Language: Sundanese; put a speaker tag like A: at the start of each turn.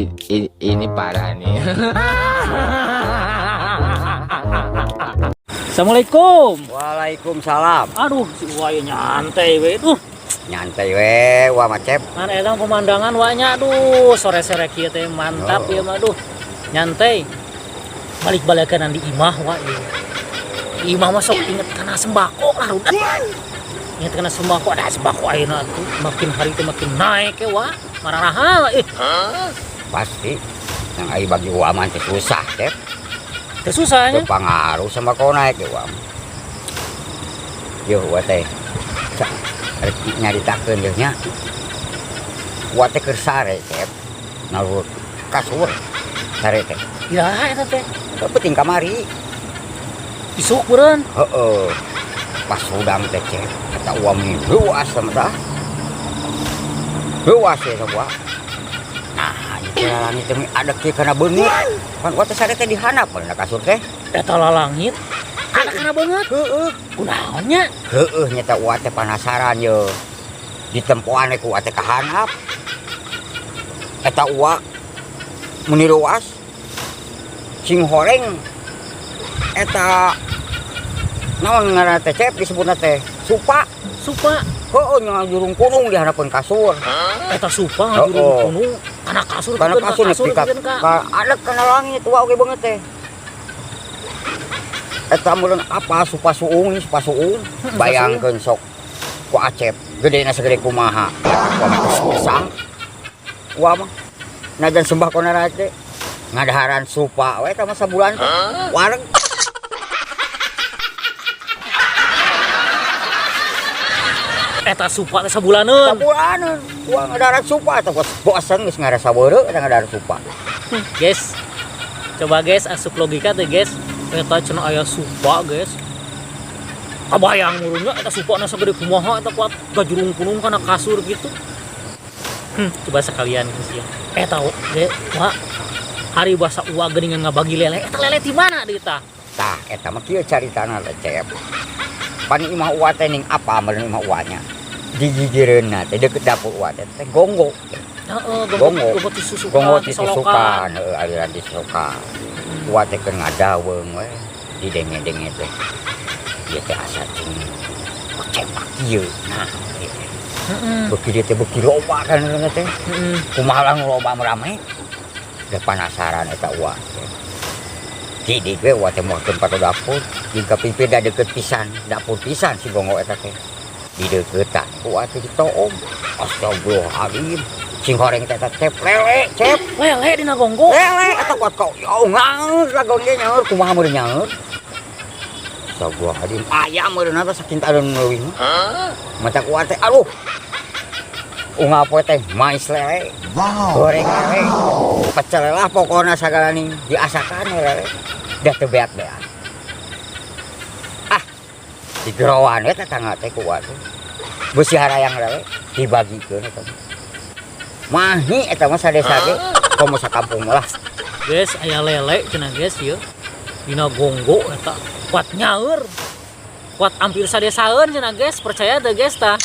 A: Ini parah nih.
B: Assalamualaikum.
C: Waalaikumsalam.
B: Aduh, si Uwa nyantai we. Duh,
C: Nyantai we, wah macep.
B: mana eta pemandangan wanya aduh, sore-sore kieu teh mantap
C: Oh.
B: ya mah aduh. Nyantai. Balik-balikan di imah wa ieu. Di imah mah sok inget kana sembako lah rudat. Inget kana sembako, ada sembako ayeuna tuh makin hari teh makin naik ya wa. Mararahal eh.
C: Pasti yang ai bagi uang mah teh susah, Cep.
B: Teh susah nya.
C: Teu pangaruh sembako naik ya uang. Yo wa teh. Rek nyaritakeun deui nya. Wa teh keur sare, Cep. Nalur kasur. Sare teh.
B: Ya eta teh.
C: Penting kamari.
B: Isuk beureun.
C: Heeh. Pas hudang teh, Cep. Eta uang ini luas sama tah. Luas ya sama. Nah, itu langit teh ada kieu kana beungeut. Kan wa teh sare teh dihandap na kasur teh.
B: Eta lalangit. Ada kana beungeut.
C: Heeh.
B: Kunaon nya?
C: Heeh nyata wa teh penasaran ye. Ditempoan ku wa teh ka handap. Eta uwa meni luas. Sing horeng eta naon ngaranna teh Cep disebutna teh supa.
B: Supa.
C: Heeh nya jurung kunung di handapeun kasur.
B: Eta supa ngajurung
C: Oh, oh.
B: kunung kana kasur
C: Kana kasur nepi ka ka adek kana langit wa oge beungeut teh. Eta meureun apa supa suung, supa suung. Bayangkeun sok ku Acep gedena segede kumaha. Wa mah susah. Wa mah najan sembako na teh ngadaharan supa we eta mah sabulan teh. Wareg.
B: Eta supa teh sabulaneun.
C: Sabulaneun. Wa ngadaharan supa eta bosen geus ngarasa beureut eta ngadaharan supa.
B: Guys. Coba guys asup logika teh guys. Eta cenah aya supa guys. Kabayang murunnya eta supa na sagede kumaha eta kuat gajurung kunung kana kasur gitu. Coba sekalian guys ya. Eta ge wa hari basa uwa geuningan ngabagi lele. Eta lele ti mana deui tah?
C: Tah eta mah kieu caritana teh Cep. Pan imah uwa teh ning apa meureun imah uwa nya. Di gigireunna teh deukeut dapur uwa teh teh gonggo.
B: Heeh,
C: Gonggo.
B: gonggo ti susukan,
C: Gonggo ti
B: ti solokan.
C: susukan, heeh aliran ti susukan. Uwa teh keur ngadaweung we didenge-denge teh. Ieu teh asa cing cepak kieu. Nah, ieu teh. Beuki dieu teh beuki loba kan urang teh. Kumaha lah nu loba rame. Da penasaran eta uwa teh. Didik we uwa teh moal tempat dapur, jeung ka pipir da deukeut pisan, dapur pisan si gonggo eta teh. Dideuketan uwa teh ditoom. Astagfirullahaladzim. Sing horeng teh eta Cep lele, Cep.
B: Lele dina gonggo.
C: Lele eta kuat kau. Ya ngaeur lagon ge nyaeur kumaha meureun nyaeur. Astagfirullahaladzim. Aya meureun eta sakinta leuwih mah. Mata kuat teh aduh. Unggal poe teh mais lele.
A: Wow.
C: Goreng lele. Pecel lah pokona sagala ning diasakan we lele. Da teu beak-beak. Ah. Digerowan we tetangga teh ku uwa teh. Beusi harayang lele dibagikeun eta mah. Mahi eta mah sadesa ge komo sakampung lah.
B: Guys, aya lele cenah guys ieu. Dina gonggo eta kuat nyaeur. Kuat hampir sadesaeun cenah guys, percaya teu guys tah.